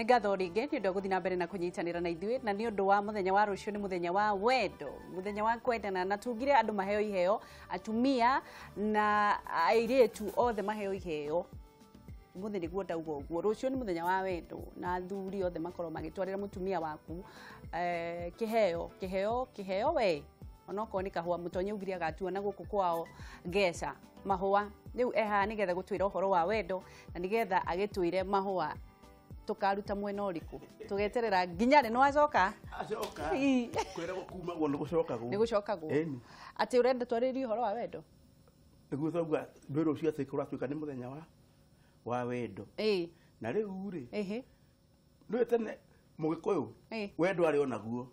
Nĩ ngatho rĩngĩ nĩ ũndũ wa gũthiĩ na mbere na kũnyitanĩra na ithuĩ, na nĩ ũndũ wa mũthenya wa rũciũ nĩ mũthenya wa wendo, mũthenya wa kwendana, na tugire andũ maheo iheo, atumia na airĩtu othe maheo iheo. Mũthĩ nĩguo ndauga ũguo, rũciũ nĩ mũthenya wa wendo na athuri othe makorwo magĩtwarĩra mũtumia waku kĩheo, kĩheo, kĩheo we onokorwo nĩ kahũa. Mũtonyi augire agatua na gũkũ kwao ngeca mahũa. Rĩu e haha nĩgetha gũtwĩra ũhoro wa wendo na nĩgetha agĩtwĩre mahũa tũkaruta mwena ũrĩkũ, tũgeterera nginya rĩ nĩ wacoka? Acoka. Kwĩragwo kumagwo nĩ gũcokagwo. Nĩ gũcokagwo. Ĩni. Atĩ ũrenda twarĩrie ũhoro wa wendo? Nĩguo twauga ndwĩ rũciũ atĩ kũratuĩka nĩ mũthenya wa wendo. Na rĩu rĩ, nĩũĩ tene Mũgĩkũyũ wendo arĩ onaguo.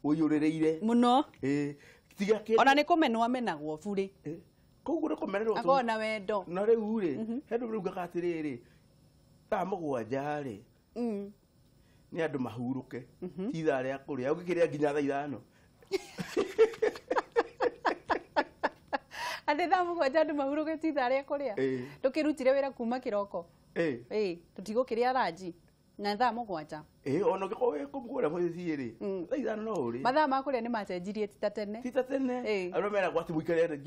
Ũiyũrĩrĩire. Mũno. Tiga kĩndũ. Ona nĩ kũmenwo amenagwo burĩ. Koguo nĩ kũmenerwo. Akorwo na wendo. Na rĩu rĩ, he andũ rĩu atĩrĩrĩ, thaa mũgwanja rĩ, nĩ andũ mahurũke. Ti ithaa rĩa kũrĩa, ũngĩkĩrĩa nginya thaa 5. Atĩ thaa mũgwanja andũ mahurũke ti ithaa rĩa kũrĩa? Ndũkĩrutire wĩra kuma kĩroko? Tũtigũkĩrĩa ranji na thaa mũgwanja. Ona ũngĩkorwo wĩ kũmũgũra mũciĩ rĩ, thaa 5 no ũrĩe. Mathaa ma kũrĩa nĩ macenjirie ti ta tene. Ti ta tene. Andũ meragwo atĩ mũikare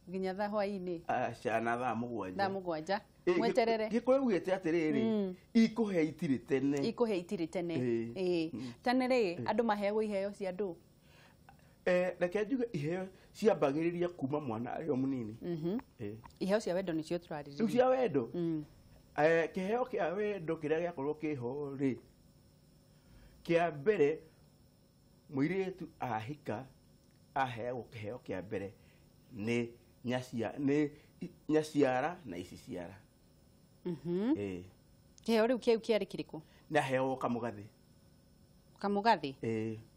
nginya thaa hwaĩ-inĩ. Aca, na thaa mũgwanja. Thaa mũgwanja. Mweterere. Gĩkũyũ ugĩte atĩrĩrĩ, ikũhe itirĩ tene. Ikũhe itirĩ tene. Tene rĩ, andũ maheagwo iheo cia andũ. Reke njuge iheo ciambagĩrĩria kuma mwana arĩ o mũnini. Iheo cia wendo nĩcio tũrarĩrĩria. Rĩu cia wendo? Kĩheo kĩa wendo kĩrĩa gĩakorwo kĩho rĩ, kĩa mbere mũirĩtu ahika aheagwo kĩheo kĩa mbere nĩ nyaciara na iciciara. Kĩheo rĩu kĩu kĩarĩ kĩrĩkũ? Nĩ aheagwo kamũgathĩ. Kamũgathĩ?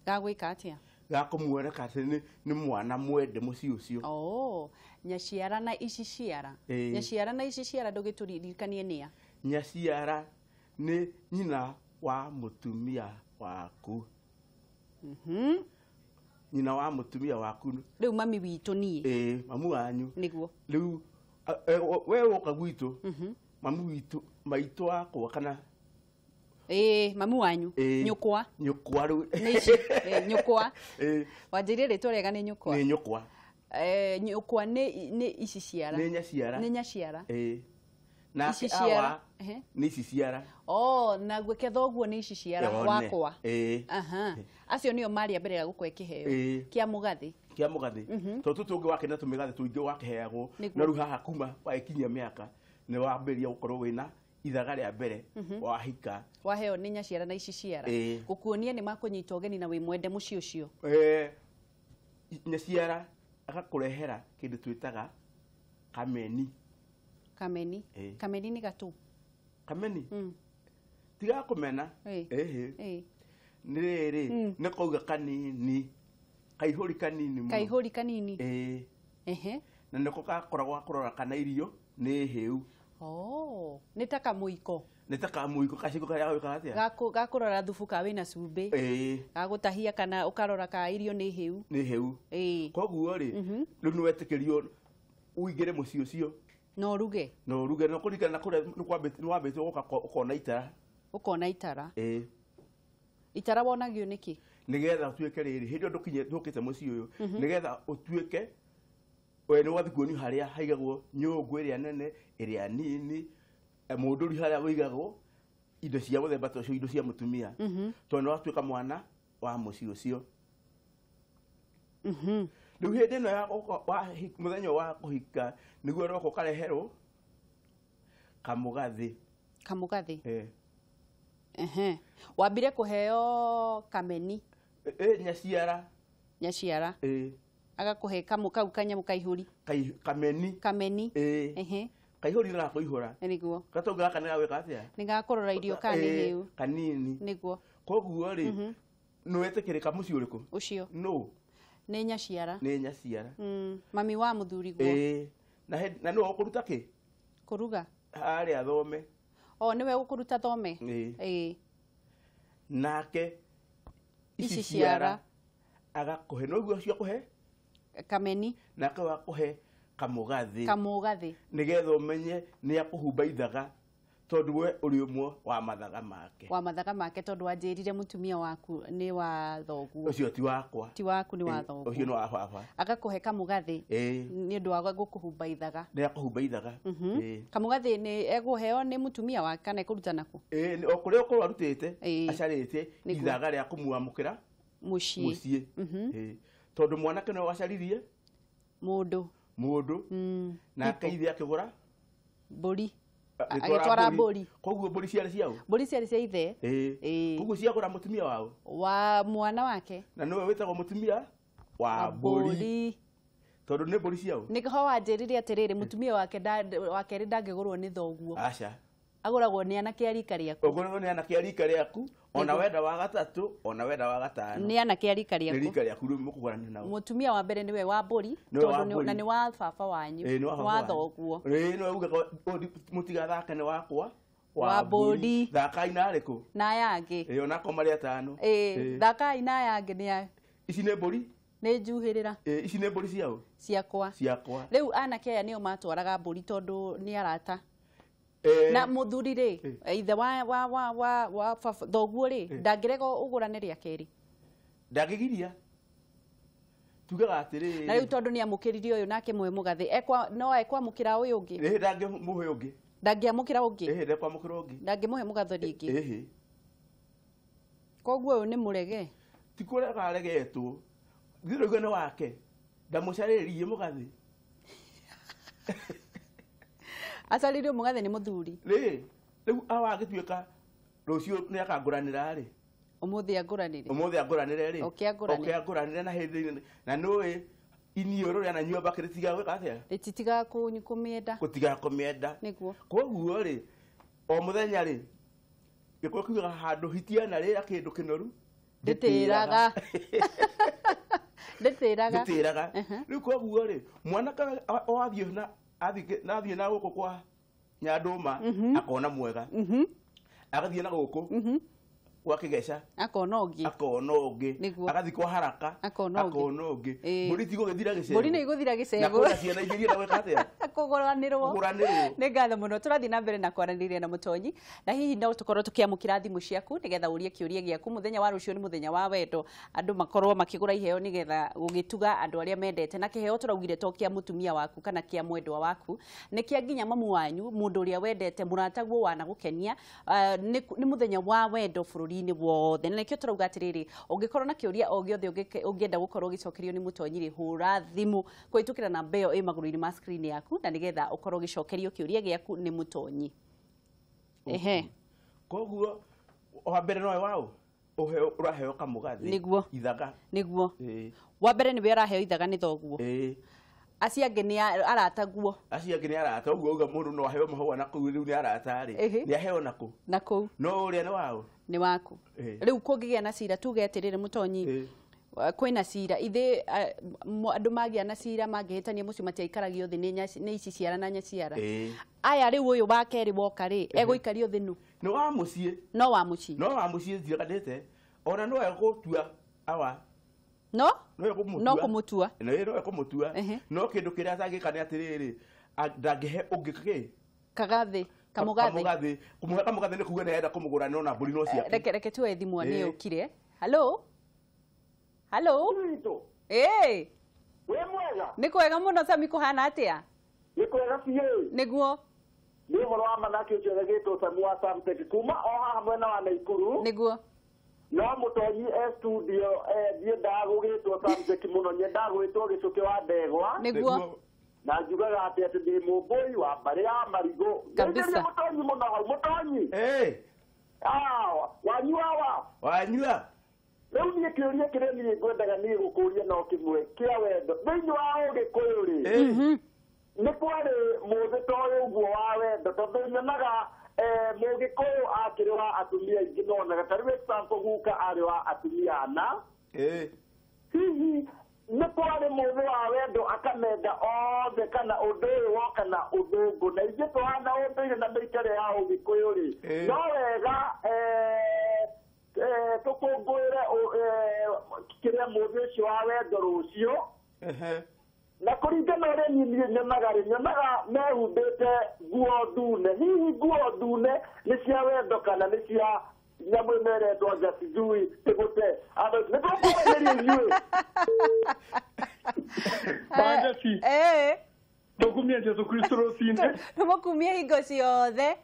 Ga gwĩka atĩa? Ga kũmuoneka atĩ nĩ mwana mwende mũciĩ ũcio. Nyaciara na iciciara. Nyaciara na iciciara ndũgĩtũririkanie nĩa? Nyaciara nĩ nyina wa mũtumia waku. Nyina wa mũtumia waku. Rĩu mami witũ niĩ. Mamu wanyu. Nĩguo. Rĩu we woka gwitũ, mamu witũ, maitũ wakwa kana mamu wanyu. Nyũkwa. Nyũkwa rĩu. Nĩ ici. Nyũkwa. Wanjĩrire rĩtwa rĩega nĩ nyũkwa. Nĩ nyũkwa. Nyũkwa nĩ iciciara. Nĩ nyaciara. Nĩ nyaciara. Nake awa nĩ iciciara. Na gwĩke thoguo nĩ iciciara wakwa. Acio nĩo marĩ a mbere ya gũkũhe kĩheo kĩa mũgathĩ. Kĩa mũgathĩ. Tondũ tũtũ ũngĩ wakĩna tũmĩgathĩ tũingĩ wakĩheagwo. Na rĩu haha kuma wagĩkinyia mĩaka nĩ wambĩrĩria gũkorwo wĩna ithaga rĩa mbere wahika. Waheo nĩ nyaciara na iciciara. Gũkuonia nĩ makũnyita ũgeni na wĩ mwende mũciĩ ũcio. Nyaciara agakũrehera kĩndũ twĩtaga kameni. Kameni? Kameni nĩ gatũ? Kameni? Tiga kũmena. Nĩ rĩrĩ, nĩ kauga kanini. Kaihũri kanini mũno. Kaihũri kanini? Na nĩko gakoragwo gakũrora kana irio nĩ hĩu. Nĩ ta kamũiko. Nĩ ta kamũiko gaciko karĩa gagwĩkaga atĩa? Gakũrora thubu ka wĩna cumbĩ. Gagũtahia kana ũkarora ka irio nĩ hĩu. Nĩ hĩu. Koguo rĩ, rĩu nĩ wetĩkĩrio ũingĩre mũciĩ ũcio. Na ũruge. Na ũruge, na kũringana na kũrĩa nĩ wambĩte ũgoka ũkona itara. Ũkona itara. Itara wonagio nĩkĩ? Nĩgetha ũtuĩke rĩrĩ, hĩndĩ ĩyo ndũkĩte mũciĩ ũyũ, nĩgetha ũtuĩke we nĩ ũgathiĩ kuonio harĩa haigagwo nyũngũ ĩrĩa nene, ĩrĩa nini, mũndũri harĩa ũigagwo indo cia mũthemba ta ũcio, indo cia mũtumia. Tondũ nĩ watuĩka mwana wa mũciĩ ũcio. Rĩu hĩndĩ ĩno ya mũthenya wa kũhika nĩguo ũroka ũkareherwo kamũgathĩ. Kamũgathĩ? Wambire kũheo kameni? Nyaciara. Nyaciara. Agakũhe kau kanyamũ kaihũri. Kameni. Kameni. Kaihũri nĩ gakũihũra. Nĩguo. Gatũ gaka nĩ gagwĩka atĩa? Nĩ gakũrora irio kana nĩ hĩu. Kanini. Nĩguo. Koguo rĩ, nĩ wetĩkĩrĩka mũciĩ ũrĩkũ? Ũcio. Nũ? Nĩ nyaciara. Nĩ nyaciara. Mami wa mũthuriguo. Na nĩwe ũkũruta kĩ? Kũruga. Harĩa thome. Nĩwe ũkũruta thome? Nake iciciara agakũhe, no ũguo ũcio akũhe? Kameni. Nake wakũhe kamũgathĩ. Kamũgathĩ. Nĩgetha ũmenye nĩ akũhumba ithaga. Tondũ we ũrĩ ũmwe wa mathaga make. Wa mathaga make tondũ wanjĩrire mũtumia waku nĩ wa thoguo. Ũcio ti wakwa. Ti waku nĩ wa thoguo. Ũcio nĩ wa baba. Agakũhe kamũgathĩ. Nĩ ũndũ wa gũkũhumba ithaga. Nĩ akũhumba ithaga. Kamũgathĩ nĩ egũheo nĩ mũtumia wake kana ekũruta naku? O kũrĩa ũkorwo arutĩte acarĩtie ithaga rĩa kũmwamũkĩra mũciĩ. Tondũ mwanake no acaririe mũndũ. Nake ithe akĩgũra mbũri. Agĩtwara mbũri. Koguo mbũri ciarĩ ciao? Mbũri ciarĩ cia ithe. Koguo ciagũra mũtumia wao? Wa mwana wake. Na nĩwe wĩtagwo mũtumia wa mbũri. Tondũ nĩ mbũri ciao? Nĩho wanjĩrire atĩrĩrĩ mũtumia wake wa kerĩ ndangĩgũrwo nĩ thoguo. Aca. Agũragwo nĩ anake a rika rĩaku. Ũgũragwo nĩ anake a rika rĩaku, ona wenda wa gatatũ, ona wenda wa gatano. Nĩ anake a rika rĩaku. Nĩ rika rĩaku rĩu mũkũgũrana nao. Mũtumia wa mbere nĩwe wa mbũri, tondũ na nĩ wa baba wanyu, nĩ wa thoguo. Nĩwe ugaga mũtigathake nĩ wakwa wa mbũri. Thakai na arĩkũ? Na aya angĩ. Onako marĩ atano. Thakai na aya angĩ nĩ aya. Ici nĩ mbũri? Nĩ njuhĩrĩra. Ici nĩ mbũri ciao? Ciakwa. Ciakwa. Rĩu anake aya nĩo matwaraga mbũri tondũ nĩ arata. Na muthuri ri ithe wa thoguo ri ndangĩrega ũgũrane rĩa kerĩ. Ndangĩgiria. Tugaga atĩrĩ. Na rĩu tondũ nĩ amũkĩririe ũyũ nake mũhe mũgathĩ no ekwamũkĩra ũyũ ũngĩ. Ndangĩmũhe ũngĩ. Ndangĩamũkĩra ũngĩ. Ndekwamũkĩra ũngĩ. Ndangĩmũhe mũgathĩ rĩngĩ. Koguo ũyũ nĩ mũrege. Ti kũrega aregetwo. Thirũgio nĩ wake. Ndamũcarĩrie mũgathĩ. Acarĩrio mũgathĩ nĩ mũthuri. Rĩu awa agĩtuĩka rũciũ nĩ akangũranĩra rĩ. Ũmũthĩ angũranĩre. Ũmũthĩ angũranĩre rĩ. Oke angũranĩre. Oke angũranĩre na hĩndĩ na nĩũĩ iniũrũ rĩa nanyua mbakĩ rĩtigaga gwĩka atĩa? Rĩtitigaga kũmĩenda. Gũtigaga kũmĩenda. Nĩguo. Koguo rĩ o mũthenya rĩ gĩkũyũ kiugaga handũ hitiana rĩra kĩndũ kĩnoru ndĩtĩraga. Ndĩtĩraga. Ndĩtĩraga. Rĩu koguo rĩ mwanake wathiĩ na athiĩ na gũkũ kwa Nyandũma akona mwega. Agathiĩ na gũkũ kwa Kĩgeca akona ũngĩ. Akona ũngĩ. Agathiĩ kwa Haraka akona ũngĩ. Mbũri ti gũgĩthira gĩcegũ. Mbũri nĩ igũthira gĩcegũ. Na kwĩna ciana ingĩ irenda gwĩka atĩa? Kũgũranĩrwo. Kũgũranĩrwo. Nĩ ngatho mũno. Tũrathiĩ na mbere na kwaranĩria na Mũtonyi. Na hihi no tũkorwo tũkĩamũkĩra thimũ ciaku nĩgetha ũrie kĩũria gĩaku. Mũthenya wa rũciũ nĩ mũthenya wa wendo. Andũ makorwo makĩgũra iheo nĩgetha gũgĩtuga andũ arĩa mendete. Na kĩheo tũraugire to kĩa mũtumia waku kana kĩa mwendwa waku. Nĩ kĩa nginya mamu wanyu, mũndũ ũrĩa wendete, mũrataguo wanagũkenia. Nĩ mũthenya wa wendo bũrũri-inĩ wothe. Na nĩkĩo tũrauga atĩrĩrĩ, ũngĩkorwo na kĩũria o gĩothe ũngĩenda gũkorwo ũgĩcokerio nĩ Mũtonyi rĩ, hũra thimũ kũhĩtũkĩra namba ĩyo ĩ magũrũ-inĩ ma screen yaku na nĩgetha ũkorwo ũgĩcokerio kĩũria gĩaku nĩ Mũtonyi. Ehe. Koguo wa mbere nowe wao ũraheo kamũgathĩ. Nĩguo. Ithaga. Nĩguo. Wa mbere nĩwe araheo ithaga nĩ thoguo. Acio angĩ nĩ arataguo. Acio angĩ nĩ arata ũguo uga mũndũ no aheo mahũa na kũu rĩu nĩ arata rĩ. Nĩ aheo nakũ? Na kũu. No ũrĩa nĩ wao? Nĩ waku. Rĩu kũngĩgĩa na cira tuge atĩrĩrĩ Mũtonyi, kwĩna cira ithe andũ magĩa na cira mangĩhĩtania mũciĩ matiaikaragio thĩ nĩ ici ciara na nyaciara. Aya rĩu ũyũ wa kerĩ woka rĩ egũikario thĩ nũ? Nĩ wa mũciĩ. No wa mũciĩ. No wa mũciĩ ndiganĩte. Ona no egũtua awa. No? No kũmũtua. No ekũmũtua. No kĩndũ kĩrĩa atangĩka nĩ atĩrĩrĩ ndangĩhe ũngĩ kĩ? Kagathĩ. Kamũgathĩ. Kũmũhe kamũgathĩ nĩ kuga nĩ arenda kũmũgũra no na mbũri no ciake. Reke tuoe thimũ nĩ yũkire. Hello? Hello? Wĩ mwega? Nĩ kwega mũno Sami, kũhana atĩa? Nĩ kwega biũ. Nĩguo. Nĩ ũhoro wa manake ũcio ũgĩtwo Sami wa Samtech kuma o haha mwena wa Naikuru. Nĩguo. No Mũtonyi e studio ndiendaga gũgĩtwo Samtech mũno, nyendaga gwĩtwo Gĩcũkĩ wa Ndegwa. Nĩguo. Na njugaga atĩ atĩ ndĩ mũmbũi wa mbarĩ ya marigũ. Kabisa. Mũtonyi mũno hau, Mũtonyi. Wanyua wa? Wanyua. Rĩu niĩ kĩũria kĩrĩa niĩ ngwendaga niĩ gũkũria no kĩmwe kĩa wendo. Thĩinĩ wa Ũgĩkũyũ rĩ, nĩ kwarĩ mũthĩ ta ũyũ ũguo wa wendo, tondũ nyonaga Mũgĩkũyũ akĩrĩ wa atumia aingĩ nonaga ta rĩu example guka arĩ wa atumia ana. Hihi nĩ kwarĩ mũthĩ wa wendo akamenda othe kana ũndũ ũyũ woka na ũthũngũ na ithuĩ tũhana ũndũire na mĩikarĩre ya Ũgĩkũyũ rĩ, no wega tũkũngũĩre kĩrĩa mũthĩ ũcio wa wendo rũciũ. Na kũringana ũrĩa niĩ nyonaga rĩ, nyonaga mehumbĩte nguo ndune. Hihi nguo ndune nĩ cia wendo kana nĩ cia nyamũ ĩno ĩretwo anga sijui tĩgũte? Nĩ tũkwaranĩria ithuĩ. Wangeci, tũkumie Jesu Kristo rũcinĩ. Tũmũkumie hingo ciothe.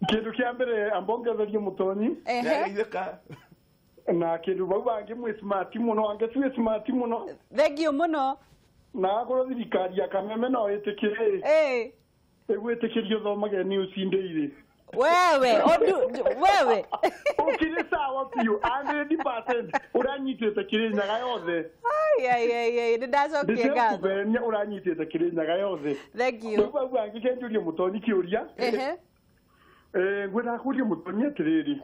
Kĩndũ kĩa mbere ambongetherie mũtonyi. Nĩageithĩka. Na kĩndũ bau bangĩ mwĩ smart mũno, Wangeci wĩ smart mũno. Thengiũ mũno. Na akorwo thirikari ya Kameme no ĩtĩkĩre ĩgwĩtĩkĩrie ũthomage news daily. Wewe, ondu wewe. Ũkĩrĩ sawa biũ, 100% ũranyitĩte Kĩrĩnyaga yothe. Ai ai ai ai, nĩ ndacokia ngatho. Ndĩrekũbenia ũranyitĩte Kĩrĩnyaga yothe. Thank you. Rĩu bau bangĩ kenjũrie mũtonyi kĩũria. Ngwendaga kũria mũtonyi atĩrĩrĩ.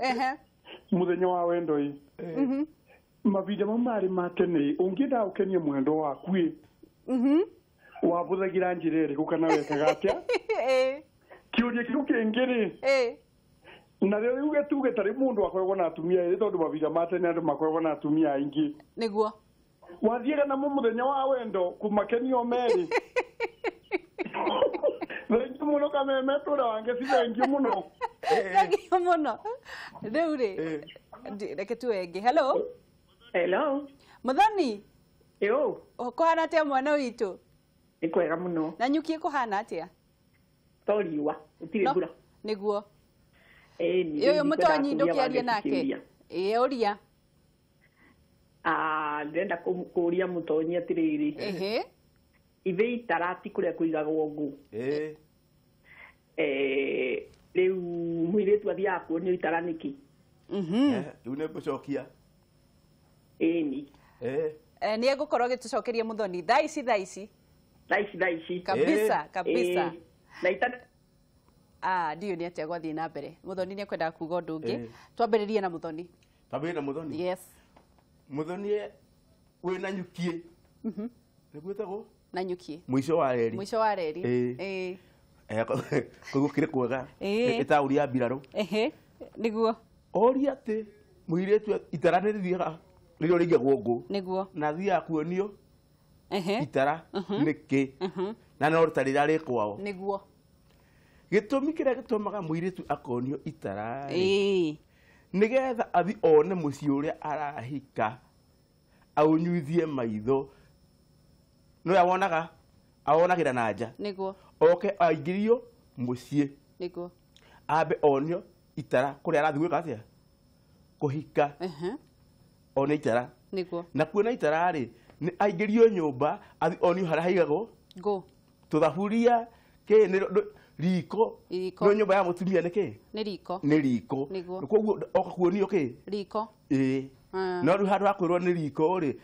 Mũthenya wa wendo ĩ. Mahinda mau marĩ ma tene ũngĩenda ũkenie mwendwa waku ĩ. Wabũthagĩra njĩra ĩrĩkũ kana wekaga atĩa? Kĩũria kĩu kĩngĩ rĩ, na rĩo rĩu tuge tarĩ mũndũ akoragwo na atumia erĩ tondũ mahinda ma tene andũ makoragwo na atumia aingĩ. Nĩguo. Wathiaga namo mũthenya wa wendo kũmakenia o merĩ. Thengiũ mũno Kameme, tũra Wangeci, thengiũ mũno. Thengiũ mũno. Rĩu rĩ, reke tuwe ĩngĩ. Hello. Hello. Mũthoni. Yo. Kũhana atĩa mwana witũ? Nĩ kwega mũno. Na nyuki kũhana atĩa? To riũa, gũtirĩ mbura. Nĩguo. Ũyũ mũtonyi ndũkĩarie nake. Ĩĩ ũria. Ndĩrenda kũria mũtonyi atĩrĩrĩ. Ithe itara ti kũrĩa kũigagwo ngũ. Rĩu mũirĩtu athiaga kuonio itara nĩkĩ? Rĩu nĩ ngũcokia. Ĩni. Nĩ egũkorwo agĩtũcokeria mũthoni thaa ici thaa ici. Thaa ici thaa ici. Kabisa kabisa. Na itara ndiũĩ nĩ atĩa gwathiĩ na mbere. Mũthoni nĩ ekwendaga kuga ũndũ ũngĩ. Twambĩrĩrie na mũthoni. Twambĩrĩrie na mũthoni? Yes. Mũthoni wĩna nyuki. Nĩguo ĩtagwo? Na nyuki. Mũico wa reri. Mũico wa reri. Koguo kĩrĩ kwega. Ĩtaũri ya mbirarũ. Nĩguo. Oria atĩ mũirĩtu itara nĩ rĩthiaga rĩrĩa rĩigagwo ngũ. Nĩguo. Na athiaga kuonio itara nĩkĩ. Na no ta rĩrĩa rĩ kwao. Nĩguo. Gĩtũmi kĩrĩa gĩtũmaga mũirĩtu akonio itara rĩ, nĩgetha athi one mũciĩ ũrĩa arahika, aũnyuithie maitho. Nĩwe awonaga, awonagĩra na nja. Nĩguo. Oke aingĩrio mũciĩ. Nĩguo. Ambe onio itara kũrĩa arathiĩ gwĩka atĩa? Kũhika. One itara. Nĩguo. Na kuona itara rĩ, nĩ aingĩrio nyũmba, athi onio harĩa haigagwo ngũ. Tũthaburia, kĩ nĩ riko. No nyũmba ya mũtumia nĩ kĩ? Nĩ riko. Nĩ riko. Nĩguo. Koguo oka kuonio kĩ? Riko. Ĩĩ. No rĩu handũ ha kwĩrwo nĩ riko rĩ,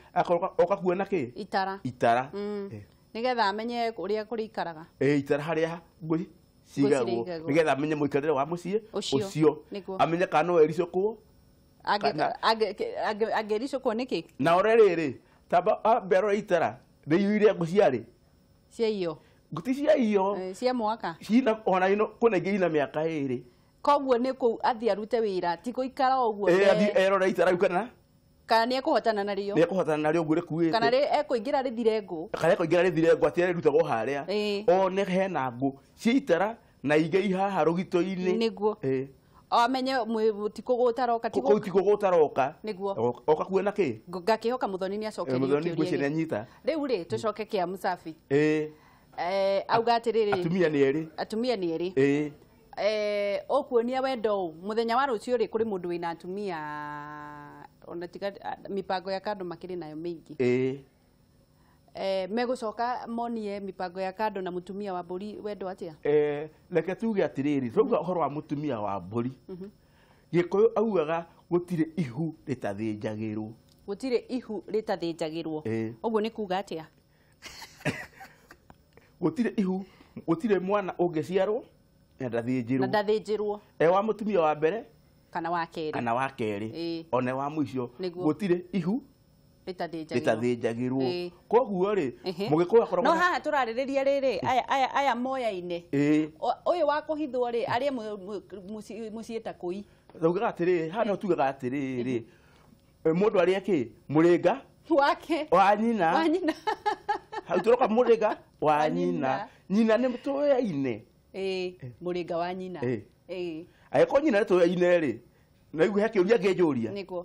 oka kuona kĩ? Itara. Itara. Nĩgetha amenye ũrĩa kũrĩikaraga. Itara harĩa ngũ cigagwo. Nĩgetha amenye mũikarĩre wa mũciĩ ũcio. Amenye kana no ericũkwo. Angĩricũkwo nĩkĩ? Na ore rĩrĩ, tamba ambe arore itara rĩiyũire ngũ ciarĩ. Cia iyo. Ngũ ti cia iyo. Cia mwaka. Cina ona ino kwĩna ingĩ ina mĩaka ĩrĩ. Koguo nĩ kũu athiĩ arute wĩra, ti gũikara ũguo. Athiĩ erore itara rĩu kana? Kana nĩ ekũhotana narĩo. Nĩ ekũhotana narĩo ũguo rĩkuĩte. Kana ekũingĩra rĩthire ngũ. Kana ekũingĩra rĩthire ngũ atĩ rĩrutagwo harĩa. One hena ngũ cia itara na ingĩ i haha rũgito-inĩ. Nĩguo. Amenye ti kũgũtaroka. Kũu ti kũgũtaroka. Nĩguo. Oka kuona kĩ? Ngakĩhoka mũthoni nĩ acokerio Mũthoni kĩũria ngwĩciria gĩkĩ. nĩanyita. Rĩu rĩ, tũcoke kĩa Mũsafi. Auga atĩrĩrĩ. Atumia nĩ erĩ. Atumia nĩ erĩ. Ũkuonia wendo ũũ mũthenya wa rũciũ rĩ, kũrĩ mũndũ wĩna atumia ona tiga mipango ya kando makĩrĩ nayo mĩingĩ. Megũcoka monie mipango ya kando na mũtumia wa mbũri wendo atĩa? Reke tuge atĩrĩrĩ, tũrauga ũhoro wa mũtumia wa mbũri. Gĩkũyũ augaga gũtirĩ ihu rĩtathĩnjagĩrwo. Gũtirĩ ihu rĩtathĩnjagĩrwo. Ũguo nĩ kuga atĩa? Gũtirĩ ihu, gũtirĩ mwana ũngĩciarwo na ndathĩnjĩrwo. Na ndathĩnjĩrwo. Wa mũtumia wa mbere kana wa kerĩ. Kana wa kerĩ. Ona wa mũico gũtirĩ ihu rĩtathĩnjagĩrwo. Koguo rĩ, mũgĩkũyũ akoragwo No haha tũrarĩrĩria rĩrĩ, aya aya moyaine. Ũyũ wa kũhithwo rĩ, arĩa mũciĩ ta kũi. Tugaga atĩrĩrĩ, haha no tugaga atĩrĩrĩ, mũndũ arĩe kĩ? Mũrĩnga wake wa nyina. Wa nyina. Hau tũroka mũrĩga wa nyina. Nyina nĩ tũyaine. Mũrĩga wa nyina. Angĩkorwo nyina nĩ tũyaine rĩ, na igu he kĩũria ngĩnjũria. Nĩguo.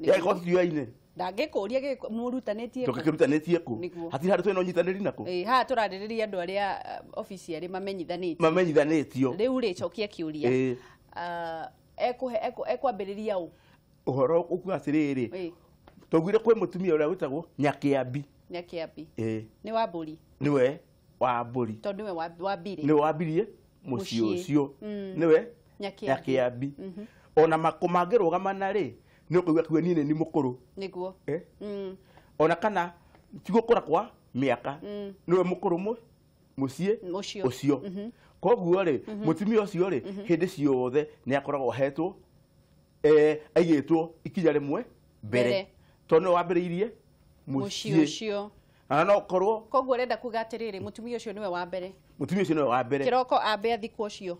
Angĩkorwo tũtiyaine. Ndangĩkũria mũrutanĩtie kũ? Tũkĩrutanĩtie kũ? Hatirĩ handũ twĩna ũnyitanĩri nakũ? Haha tũrarĩrĩria andũ arĩa obici arĩ mamenyithanĩtio. Mamenyithanĩtio. Rĩu rĩ, cokia kĩũria. Ekwambĩrĩria ũ? Ũhoro ũkuga atĩrĩrĩ, twaugire kwĩ mũtumia ũrĩa wĩtagwo Nyakĩambi. Nyakĩambi. Nĩ wa mbũri. Nĩwe wa mbũri. Tondũ nĩwe wambirie. Nĩwe wambirie mũciĩ ũcio. Nĩwe Nyakĩambi. Ona mangĩrũgamana rĩ, nĩ ũkũigua kiuga niĩ nĩ mũkũrũ. Nĩguo. Ona kana ti gũkũra kwa mĩaka, nĩwe mũkũrũ mũciĩ ũcio. Koguo rĩ, mũtumia ũcio rĩ, hĩndĩ ciothe nĩ akoragwo ahetwo aigĩtwo ikinya rĩmwe mbere. Tondũ nĩwe wambĩrĩirie mũciĩ ũcio. Na no ũkorwo. Koguo ũrenda kuga atĩrĩrĩ, mũtumia ũcio nĩwe wa mbere. Mũtumia ũcio nĩwe wa mbere. Kĩroko ambe athikwo ũcio.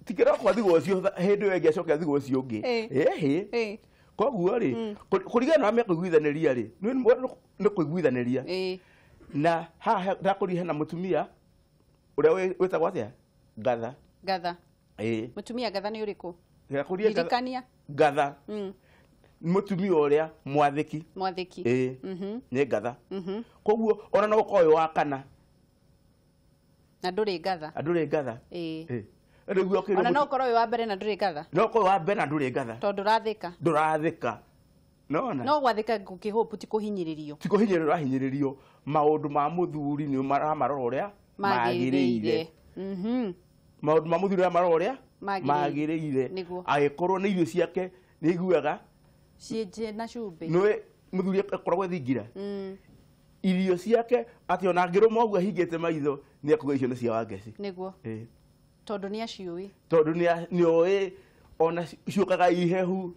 Ti kĩroko athikwo ũcio, hĩndĩ ĩyo ĩngĩ acoke athikwo ũcio ũngĩ. Koguo rĩ, kũringana na mekũiguithanĩria rĩ, nĩ kũiguithanĩria. Na haha ndakũria hena mũtumia ũrĩa wĩtagwo atĩa? Ngatha. Ngatha. Mũtumia Ngatha nĩ ũrĩkũ? Ririkania. Ngatha. Mũtumia ũrĩa mwathĩki. Mwathĩki. Nĩ Ngatha. Koguo ona no ũkorwo wĩ wa kana. Na ndũrĩ Ngatha. Na ndũrĩ Ngatha. Ona no ũkorwo wĩ wa mbere na ndũrĩ Ngatha. No ũkorwo wa mbere na ndũrĩ Ngatha. Tondũ ndũrathĩka. Ndũrathĩka. Nona. No gwathĩka gũkĩhũpu ti kũhinyĩrĩrio. Ti kũhinyĩrĩrio ũrahinyĩrĩrio. Maũndũ ma mũthuri nĩ maramarora ũrĩa magĩrĩire. Maũndũ ma mũthuri ũramarora ũrĩa magĩrĩire. Angĩkorwo nĩ irio ciake nĩ iguaga ciĩ na cumbĩ. Nĩwe mũthuri akoragwo ethingira. Irio ciake atĩ ona angĩrũma ũguo ahingĩte maitho nĩ ekuga icio nĩ cia Wangeci. Nĩguo. Tondũ nĩ aciũĩ. Tondũ nĩ oĩ ona ciũkaga ihehu.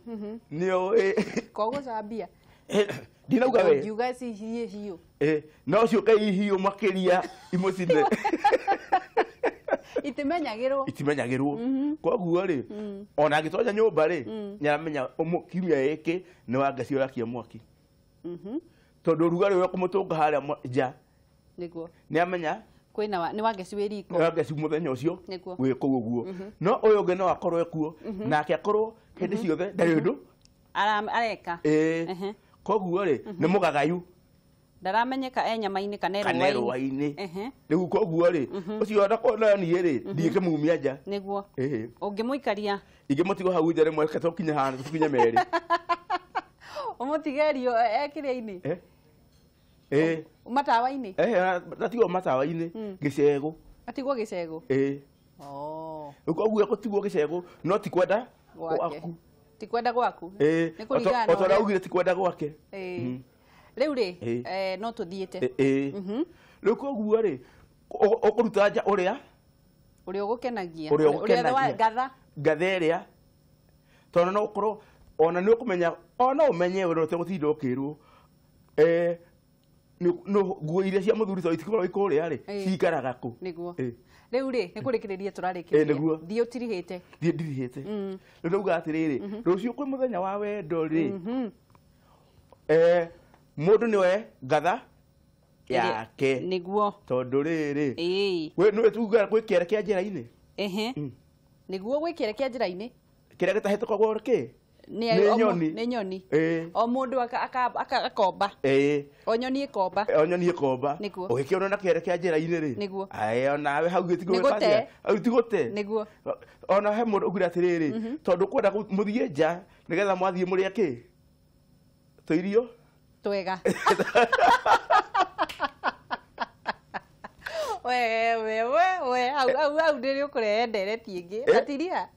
Nĩ oĩ. Koguo cambia. Ndinauga we. Ngiuga cihiĩ hiũ. No ciũke ihiũ makĩria imũcine. Itimenyagĩrwo. Itimenyagĩrwo. Koguo rĩ, ona angĩtonya nyũmba rĩ, nĩ aramenya kiumia gĩkĩ nĩ Wangeci ũrakia mwaki. Tondũ ũrugarĩ ũrĩa ũkũmũtũnga harĩa nja. Nĩguo. Nĩ amenya kwĩna nĩ Wangeci wĩ riko. Nĩ Wangeci mũthenya ũcio wĩ kũu ũguo. No ũyũ ũngĩ no akorwo ekuo, nake akorwo hĩndĩ ciothe ndarĩ ũndũ areka. Koguo rĩ, nĩ mũgagayu. Ndaramenyeka e nyama-inĩ kana rũa-inĩ. Rĩu koguo rĩ, ũcio onakorwo no niĩ rĩ, ndingĩmumia nja. Nĩguo. Ũngĩmũikaria? Ingĩmũtiga hau nja rĩmwe reke tũkinye handũ tũkinye merĩ. Ũmũtige irio e kĩrĩa-inĩ? Matawa-inĩ? Atigwo matawa-inĩ, gĩcegũ. Atigwo gĩcegũ? Rĩu koguo egũtigwo gĩcegũ no ti kwenda gwaku. Ti kwenda gwaku? Nĩ kũringana na ũrĩa augire ti kwenda gwake. Rĩu rĩ, no tũthiĩte. Rĩu koguo rĩ, ũkũruta nja ũrĩa? Ũrĩa ũgũkenagia. Ũrĩa ũgũkenagia. Ngatha. Ngatha ĩrĩa. Tondũ no ũkorwo ona nĩ ũkũmenya, ona ũmenye ũrĩa ũtegũtinda ũkĩrwo. Nguo iria cia mũthuri tondũ itikoragwo ikũrĩa rĩ, cikaraga kũ? Nĩguo. Rĩu rĩ, nĩ kũrĩkĩrĩria tũrarĩkĩrĩria. Thiĩ ũtirihĩte. Thiĩ ndirihĩte. Rĩu ndauga atĩrĩrĩ, rũciũ kwĩ mũthenya wa wendo rĩ, mũndũ nĩwe Ngatha yake. Nĩguo. Tondũ rĩrĩ, nĩwe tugaga gwĩ kĩere kĩa njĩra-inĩ. Nĩguo gwĩ kĩere kĩa njĩra-inĩ. Kĩrĩa gĩtahĩtũkagwo kĩ? Nĩ nyoni. Nĩ nyoni. O mũndũ akomba. O nyoni ĩkomba. O nyoni ĩkomba. Ũgĩkĩona na kĩere kĩa njĩra-inĩ rĩ. Nĩguo. Onawe hau gĩtigũte. Hau tigũte. Nĩguo. Ona he mũndũ augire atĩrĩrĩ, tondũ kwenda mũthiĩ nja nĩgetha mwathiĩ mũrĩe kĩ? Tũirio twega. We hau hau ndĩrĩ ũkũrehe ndereti ĩngĩ. Gatiria.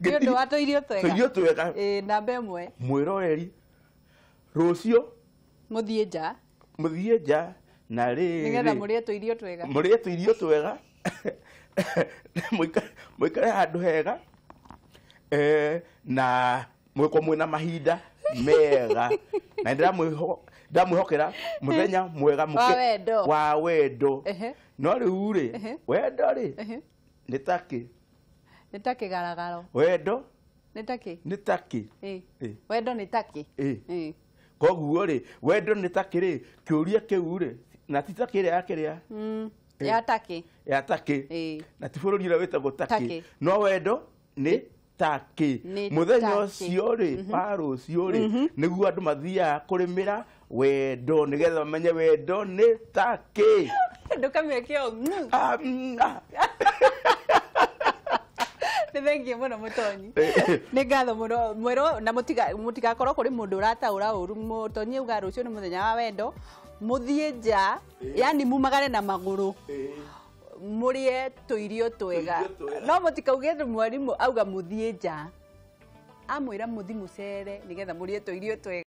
Nĩ ũndũ wa tũirio twega. Tũirio twega. Namba ĩmwe. Mwĩroreri, rũciũ mũthiĩ nja. Mũthiĩ nja na rĩrĩ. Nĩgetha mũrĩe tũirio twega. Mũrĩe tũirio twega. Mũikare handũ hega. Na mũgĩkorwo mwĩna mahinda mega. Na ndamwĩhokera mũthenya mwega wa wendo. No rĩu rĩ, wendo rĩ, nĩ takĩ. Nĩ ta kĩgaragaro. Wendo nĩ takĩ. Nĩ takĩ. Wendo nĩ takĩ. Koguo rĩ, wendo nĩ takĩ rĩ, kĩũria kĩu rĩ, Na ti Takĩ ĩrĩa ya kĩrĩa. Ya Takĩ. Ya Takĩ. Na ti bũrũri ũrĩa wĩtagwo Takĩ. No wendo nĩ Takĩ. Mũthenya ũcio rĩ wa rũciũ rĩ nĩguo andũ mathiaga kũrĩmĩra wendo nĩgetha mamenye wendo nĩ takĩ. Ndũkamĩke o. Nĩ thengiũ mũno Mũtonyi. Nĩ ngatho mũno mwerũ na mũtigakorwo kũrĩ mũndũ ũrataũra ũru. Mũtonyi auga rũciũ nĩ mũthenya wa wendo, mũthiĩ nja, yani mumagare na magũrũ, mũrĩe tũirio twega. No mũtikauge mwarimũ auga mũthiĩ nja, amwĩra mũthi mũcere nĩgetha mũrĩe tũirio twega.